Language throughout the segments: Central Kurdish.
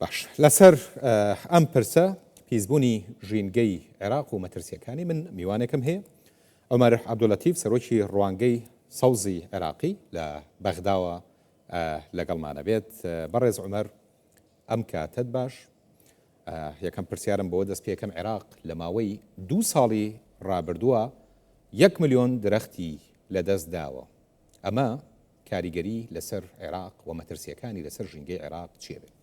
باش لەسەر ئەم پرسە پیسبوونی ژینگەی عێراق و مەترسیەکانی من میوانێکم هەیە عومەر عەبدولەتیف سەرۆکی ڕوانگەی سەوزی عێراقی لە بەغداوە لەگەڵمانە بێت بەڕێز عومەر ئەم کاتەت باش یەکەم پرسیارم بۆ دەست پێکەم عێراق لە ماوەی دوو ساڵی ڕابردووە یەک ملیۆن درەختی لەدەست داوە ئەمە کاریگەری لەسەر عێراق و مەترسییەکانی لەسەر ژینگەی عێراق چییە بێت؟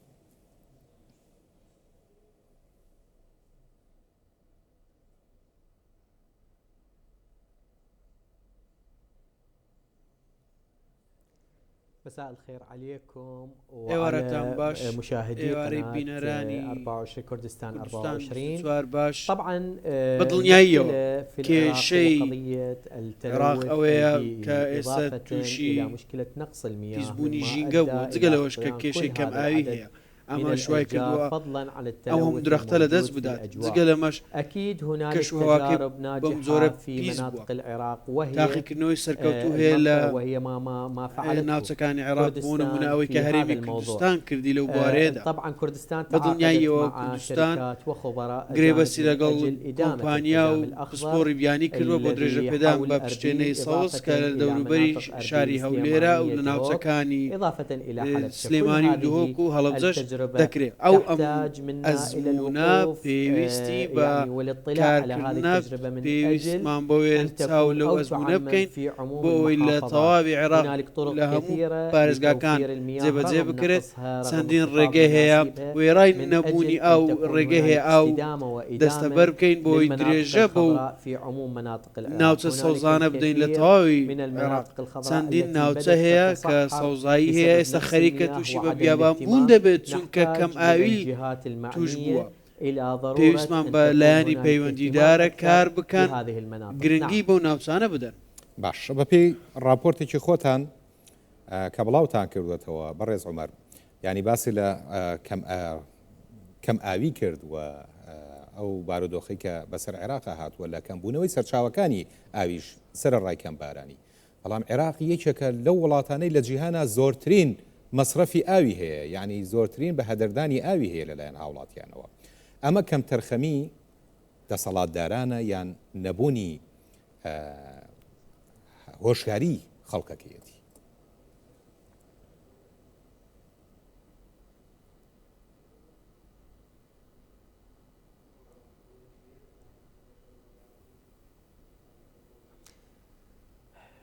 مساء الخير عليكم ئێوارەتان وعلى باش مشاهدي ئێوارەی قناة بینەرانی 24 كردستان کوردستان 24 24 باش طبعا بە دڵنیاییەوە المشكلة في العراق هو کێشەی قضية عێراق التلوث ئەوەیە البيئي کە ئێستا إضافة تووشی إلى مشكلة نقص المياه پیسبوونی مما ژینگە بووە أدى جگە إلى لەوەش کە احتضان کێشەی كل کەم هذا ئاوی العدد هەیە من ئەمەش وای الأشجار کردووە فضلا عن ئەو هەموو التلوث درەختە لەدەست الموجود في بدات الأجواء جگە لەمەش أكيد هنالك کەش و هەواکەی تجارب بەم جۆرە ناجحة في پیس بووە مناطق العراق وهي تاقیکردنەوەی سەرکەوتوو هەیە لە المنطقة وهي ما ما ما فعلته ناوچەکانی عێراق بۆ نمونە كردستان ئەوەی کە في هذا هەرێمی الموضوع کوردستان کردی لەو بوارەیەدا طبعا كردستان بە تعاقدت دڵنیاییەوە مع کوردستان شركات وخبراء أجانب گرێبەستی من لەگەڵ أجل إدامة کۆمپانیا الحزام و الأخضر پسپۆڕی بیانی کردووە بۆ الذي درێژەپێدان حول بە پشتێنەی أربيل سەوز کە إضافة لە إلى دەوروبەری مناطق شاری أربيل هەولێرە و سليمانية لە دهۆك ناوچەکانی إضافة إلى حلبجة كل سلێمانی و دهۆک هذه و هەڵەبجەش التجربة دەکرێت ئەو ئەم تحتاج منا إلى ئەزموونە الوقوف پێویستی بە يعني والاطلاع على هذه کارکردنە التجربة من أجل پێویستمان بەوەیە أن چاو تكون لەو أو ئەزموونە تعمم بکەین في عموم بۆ ئەوەی لە المحافظات تەواوی عێراق هنالك طرق لە هەموو كثيرة پارێزگاکان لتوفير المياه جێبەجێ رغم بکرێت نقصها رغم چەندین انخفاض ڕێگەی هەیە مناسبها وێڕای من نەبوونی أجل ئاو أن تكون ڕێگەی هەیە هنالك ئاو استدامة وإدامة دەستەبەر بکەین بۆ ئەوەی للمناطق درێژە بەو الخضراء في عموم مناطق العراق ناوچە هنالك سەوزانە بدەین لە الكثير تەواوی من عێراق المناطق الخضراء چەندین التي ناوچە بدأت هەیە کە تتصحر سەوزایی هەیە بسبب ئێستا نقص خەریکە المياه تووشی بە وعدم بیابانبوون الاهتمام دەبێت چونکە کەم نحتاج من ئاوی الجهات توش المعنية بووە إلى ضرورة پێویستمان أن بە تكون لایەنی هنالك اهتمام پەیوەندیدارە أكثر کار بکەن بهذه المناطق گرنگی نعم بەو ناوچانە بدەن. باشە بەپێی ڕاپۆرتێکی خۆتان کە بڵاوتان کردوەتەوە بەڕێز عومەر یانی باسی لە کەم کەم ئاوی کرد و ئەو بارودۆخی کە بەسەر عێراقا هاتووە لە کەمبوونەوەی سەرچاوەکانی ئاویش سەرەڕای کەمبارانی بەڵام عێراق یەکێکە لەو وڵاتانەی لە جیهانا زۆرترین مەسرەفی ئاوی هەیە یعنی زۆرترین بە هەدەردانی ئاوی هەیە لەلایەن هاوڵاتیانەوە ئەمە کەمتەرخەمی دەسەڵاتدارانە یان نەبوونی هۆشیاری خەڵکەکەیەتی.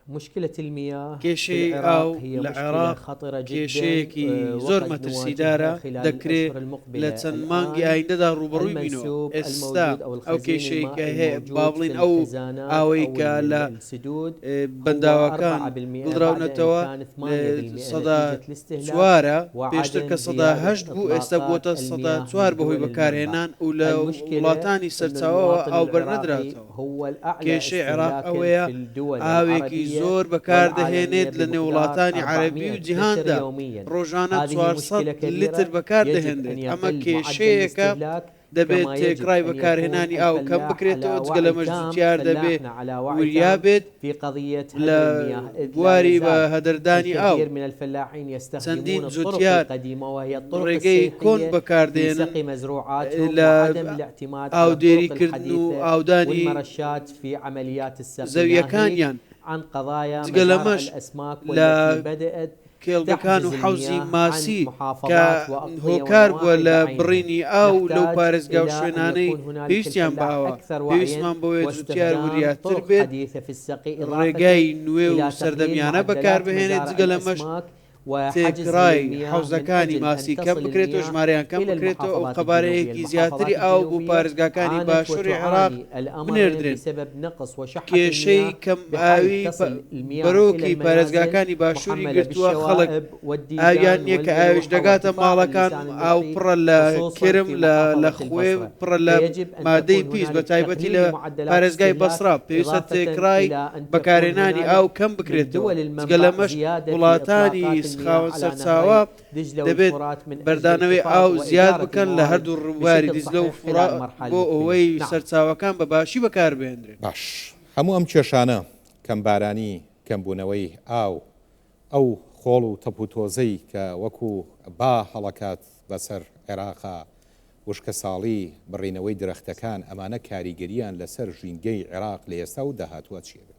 مشكلة المياه في کێشەی العراق ئاو هي لە مشكلة عێراق خطرة جدا کێشەیەکی زۆر وقد مەترسیدارە، نواجهها خلال دەکرێ الأشهر لە المقبلة چەند مانگی الآن ئایندەدا ڕووبەڕووی بینەوە. المنسوب ئێستا الموجود أو ئەو الخزين کێشەی کە المائي هەیە با الموجود في بڵێین ئەو الخزانات ئاوەی أو کە لە السدود هو بەنداوەکان 4% بعد أن گڵدراونەتەوە كان لە 8% سەدا نتيجة الاستهلاك چوارە، پێشتر وعدم کە سەدا زيادة هەشت بوو ئێستا إطلاقات بووەتە سەدا المياه من چوار بەهۆی دول المنبع بەکارهێنان و لە المشكلة وڵاتانی أن سەرچاوەوە المواطن ئاو العراقي بەرنەدراوەتەوە. هو الأعلى کێشەی عێراق استهلاكا ئەوەیە في الدول ئاوێکی العربية زۆر بەکار والعالمية دەهێنێت لە نێو بمقدار وڵاتانی عەرەبی و 400 لتر جیهاندا يوميا ڕۆژانە هذه 400 مشكلة لتر كبيرة بەکار يجب أن دەهێنرێت ئەمە يقل معدل کێشەیەکە الاستهلاك دەبێت كما يجب تێکڕای أن يكون بەکارهێنانی ئاو کەم الفلاح على بکرێتەوە جگە وعي لەمەش تام جوتیار دەبێ فلاحنا على وعي وریا تام بێت في قضية لە هدر المياه إذ لا بواری بە يزال هەدەردانی ئاو الكثير من الفلاحين چەندین يستخدمون الطرق جوتیار القديمة وهي الطرق ڕێگەی کۆن السيحية في بەکاردێنن سقي مزروعاتهم لە وعدم الاعتماد على ئاودێری الطرق کردن و الحديثة ئاودانی والمرشات في عمليات السقي ناهيك زەویەکانیان عن قضايا جگە مزارع لەمەش الأسماك لە والتي بدأت کێڵگەکان و تحجز حەوزی المياه عن ماسی کە محافظات وأقضية هۆکار بووە ونواحي لە بعينها بڕینی ئاو لەو نحتاج پارێزگا و إلى أن شوێنانەی يكون هنالك پێویستیان بە الفلاح ئاوە، أكثر وعيا پێویستمان بەوەیە جوتیار واستخدام وریاتر طرق بێت، حديثة في السقي إضافة ڕێگای نوێ و إلى تقليل سەردەمیانە معدلات بەکاربهێنێت، مزارع جگە لەمەش الأسماك وحجزها تێکڕای للمياه من حەوزەکانی أجل أن ماسی کەم تصل بکرێتەوە، المياه ژمارەیان کەم إلى بکرێتەوە و المحافظات الجنوبية قەبارەیەکی زیاتری المحافظات ئاو بۆ الجنوبية پارێزگاکانی عانت باشووری عێراق وتعاني الأمرين بنێردرێن. بسبب نقص وشحة کێشەی المياه کەم بحيث ئاوی تصل المياه إلى بەرۆکی المنازل پارێزگاکانی باشووری محملة گرتووە، خەڵک بالشوائب ئاویان والديدان نییە کە ئاویش والملوحة دەگاتە وارتفاع ماڵەکان اللسان ئاو الملحي پڕە لە خصوصا کرم في لە لە محافظة خوێ البصرة پڕە لە فيجب أن مادەی تكون پیس بە هنالك تایبەتی تقليل لە لمعدلات پارێزگای استهلاك بەسڕە پێویستە إضافة تێکڕای إلى أن تكون بەکارهێنانی ئاو هنالك کەم من بکرێتەوە دول جگە المنبع لەمەش زيادة في وڵاتانی إطلاقات المياه خاوەن على نهري سەرچاوە دجلة دەبێت والفرات من أجل بەردانەوەی الحفاظ ئاو زیاد وإدارة بکەن لە الموارد هەردوو ڕووباری بشكل دیجلە و صحيح خلال فورات المرحلة بۆ المقبلة ئەوەی نعم سەرچاوەکان بە باشی بەکاربهێنرێن. باش هەموو ئەم کێشانە، کەمبارانی، کەمبوونەوەی ئاو، ئەو خۆڵ و تەپ و تۆزەی کە وەکو با هەڵەکات بەسەر عێراقا، وشکەساڵی، بڕینەوەی درەختەکان، ئەمانە کاریگەرییان لەسەر ژینگەی عێراق لە ئێستا و داهاتووە چی ئەبێت؟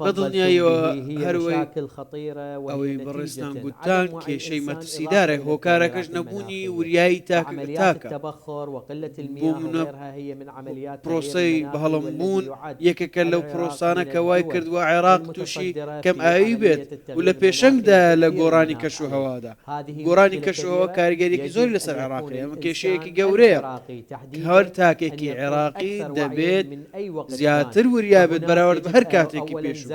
بە دڵنیاییەوە هەروەی ئەوەی بەڕێزتان گوتتان کێشەی مەترسیدارە، هۆکارەکەش نەبوونی وریایی تاکە. بۆ نموونە پرۆسەی بەهەڵمبوون یەکێکە لەو پرۆسانە کە وای کردووە عێراق تووشی کەمئاوی بێت و لە پێشەنگدایە لە گۆڕانی کەشوهەوادا. گۆڕانی کەشوهەوا کاریگەرییەکی زۆری لەسەر عێراق هەیە، ئەمە کێشەیەکی گەورەیە. هەر تاکێکی عێراقی دەبێت زیاتر وریا بێت بەراورد بە هەر کاتێکی پێشوو.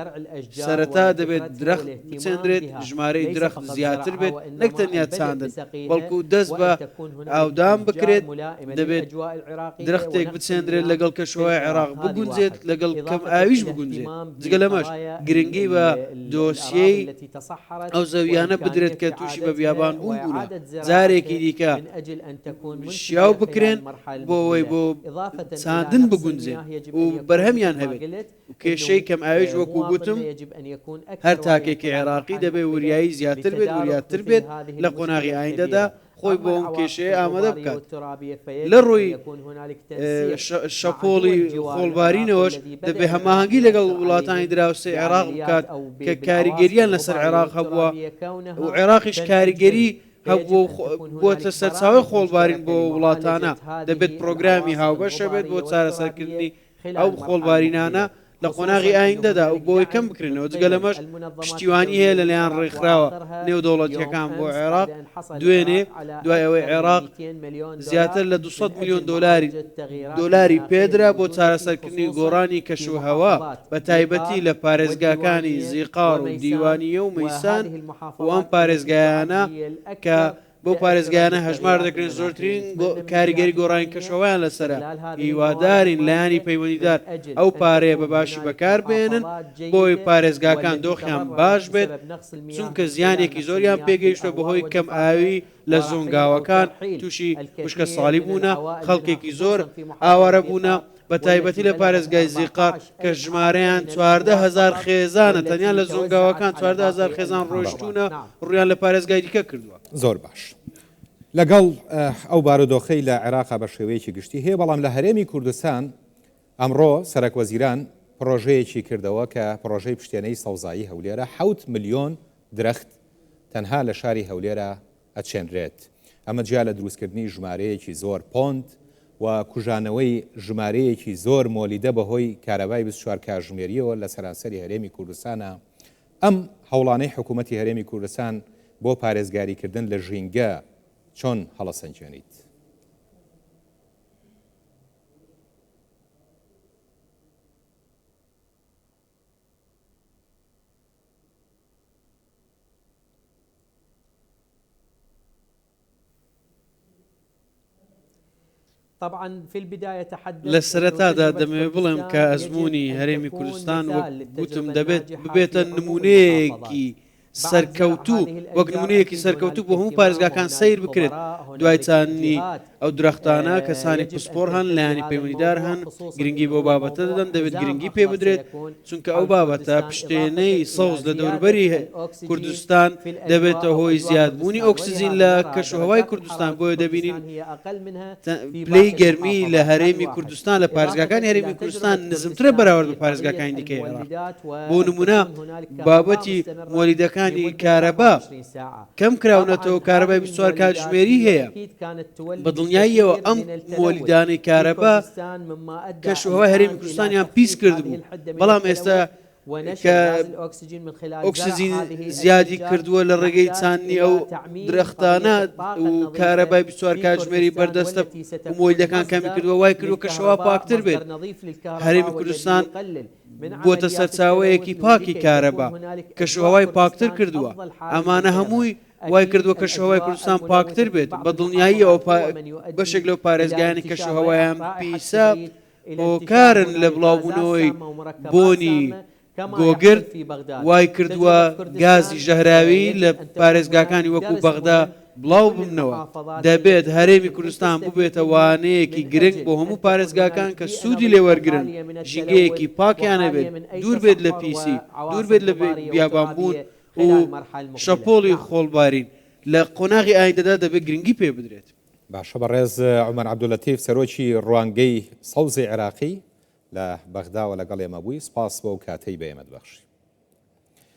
سەرەتا دەبێت درەخت بچێندرێت، ژمارەی درەخت زیاتر بێت، نەک تەنیا چاندن، بەڵکو دەست بە ئاودان بکرێت، دەبێت درەختێک بچێندرێت لەگەڵ کەشوهەوای عێراق بگونجێت، لەگەڵ کەمئاویش بگونجێت. جگە لەمەش گرنگی بە دۆسیەی ئەو زەوییانە بدرێت کە تووشی بە بیابانبوون بوونە، جارێکی دیکە شیاو بکرێن بۆ ئەوەی بۆ چاندن بگونجێن و بەرهەمیان هەبێت و کێشەی کەمئاویش وەکو گوتم هەر تاکێکی عێراقی دەبێت وریایی زیاتر بێت وریاتر بێت لە قۆناغی ئایندەدا خۆی بۆ ئەم کێشەیە ئامادە بکات. لە ڕووی شەپۆڵی خۆڵبارینەوەش دەبێ هەماهەنگی لەگەڵ وڵاتانی دراوسێی عێراق بکات کە کاریگەرییان لەسەر عێراق هەبووە و عێراقیش کاریگەری هەبووە و بووەتە سەرچاوەی خۆڵبارین بۆ وڵاتانە، دەبێت پرۆگرامی هاوبەش هەبێت بۆ چارەسەرکردنی ئەو خۆڵبارینانە لە قۆناغی ئایندەدا و بۆی کەم بکرێنەوە، جگە لەمەش پشتیوانی هەیە لەلایەن ڕێکخراوە نێودەوڵەتییەکان بۆ عێراق، دوێنێ دوای ئەوەی عێراق زیاتر لە 200 ملیۆن دۆلاری دۆلاری پێدرا بۆ چارەسەرکردنی گۆڕانی کەشوهەوا بە تایبەتی لە پارێزگاکانی زیقار و دیوانیە و مەیسان و ئەم پارێزگایانە کە بەو پارێزگایانە هەژمار دەکرێن زۆرترین کاریگەری گۆڕانی کەشوهەوایان لەسەرە، هیوادارین لایەنی پەیوەندیدار ئەو پارەیە بە باشی بەکاربهێنن بۆ ئەوەی پارێزگاکان دۆخیان باش بێت، چونکە زیانێکی زۆریان پێگەیشتوە بەهۆی کەم ئاوی لە زۆنگاوەکان توشی وشکەساڵی بوونە، خەڵکێکی زۆر ئاوارە بوونە. بە تایبەتی لە پارێزگای زیقار کە ژمارەیان 14,000 خێزانە، تەنیا لە زۆنگاوەکان 14,000 خێزان ڕۆیشتوونە ڕوویان لە پارێزگای دیکە کردووە. زۆر باش. لەگەڵ ئەو بارودۆخەی لە عێراقا بە شێوەیەکی گشتی هەیە، بەڵام لە هەرێمی کوردستان ئەمڕۆ سەرەکوەزیران پڕۆژەیەکی کردەوە کە پڕۆژەی پشتێنەی سەوزایی هەولێرە، 7 ملیۆن درەخت تەنها لە شاری هەولێرا ئەچێنرێت، ئەمە جیا لە دروستکردنی ژمارەیەکی زۆر پۆند و کوژانەوەی ژمارەیەکی زۆر مۆلیدە بەهۆی کارەبای 24 کاژمێرییەوە لە سەرانسەری هەرێمی کوردستانا، ئەم هەوڵانەی حکوومەتی هەرێمی کوردستان بۆ پارێزگاریکردن لە ژینگە چۆن هەڵەسەنگێنیت؟ لە سەرەتادا دەمەوێت بڵێم کە ئەزموونی هەرێمی کوردستان وەک گوتم دەبێت ببێتە نموونەیەکی سەرکەوتوو وەک نموونەیەکی سەرکەوتوو بۆ هەموو پارێزگاکان سەیر بکرێت دوای چاندنی ئەو درەختانە کەسانی پسپۆڕ هەن لایەنی پەیوەندیدار هەن گرنگی بەو بابەتە دەدەن دەبێت گرنگی پێ بدرێت چونکە ئەو بابەتە پشتێنەی سەوز لە دەوروبەری کوردستان دەبێتە هۆی زیادبوونی ئۆکسجین لە کەشوهەوای کوردستان بۆیە دەبینین پلەی گەرمی لە هەرێمی کوردستان لە پارێزگاکانی هەرێمی کوردستان نزمترە بەراورد بە پارێزگاکانی دیکەی عێراق بۆ نمونە بابەتی مۆلیدەکانی کارەبا کەم کراونەتەوە کارەبای 24 کاتژمێری هەیە بە دڵنیاییەوە ئەم مۆلیدانەی کارەبا کەشوهەوای هەرێمی کوردستانیان پیس کردبوو بەڵام ئێستا کە ئۆکسجین زیادی کردووە لە ڕێگەی چاندنی ئەو درەختانە و کارەبای 24 کاتژمێری بەردەستە و مۆلیدەکان کەمی کردووە وای کردووە کەشوهەوا پاکتر بێت هەرێمی کوردستان بووەتە سەرچاوەیەکی پاکی کارەبا، کەشوهەوای پاکتر کردووە، ئەمانە هەمووی وای کردووە کەشوهەوای کوردستان پاکتر بێت، بە دڵنیاییەوە بەشێک لەو پارێزگایانەی کەشوهەوایان پیسە هۆکارن لە بڵاوبوونەوەی بۆنی گۆگرد، وای کردووە گازی ژەهراوی لە پارێزگاکانی وەکو بەغدا. بڵاو ببنەوە. دەبێت هەرێمی کوردستان ببێتە وانەیەکی گرنگ بۆ هەموو پارێزگاکان کە سوودی لێ وەرگرن، ژینگەیەکی پاکیان هەبێت، دوور بێت لە پیسی، دوور بێت لە بیابانبوون و شەپۆڵی خۆڵبارین. لە قۆناغی ئایندەدا دەبێت گرنگی پێ بدرێت. باشە بەڕێز عومەر عەبدولەتیف سەرۆکی ڕوانگەی سەوزی عێراقی لە بەغداوە لەگەڵ ئێمە بووی، سپاس بۆ ئەو کاتەی بە ئێمەت بەخشی.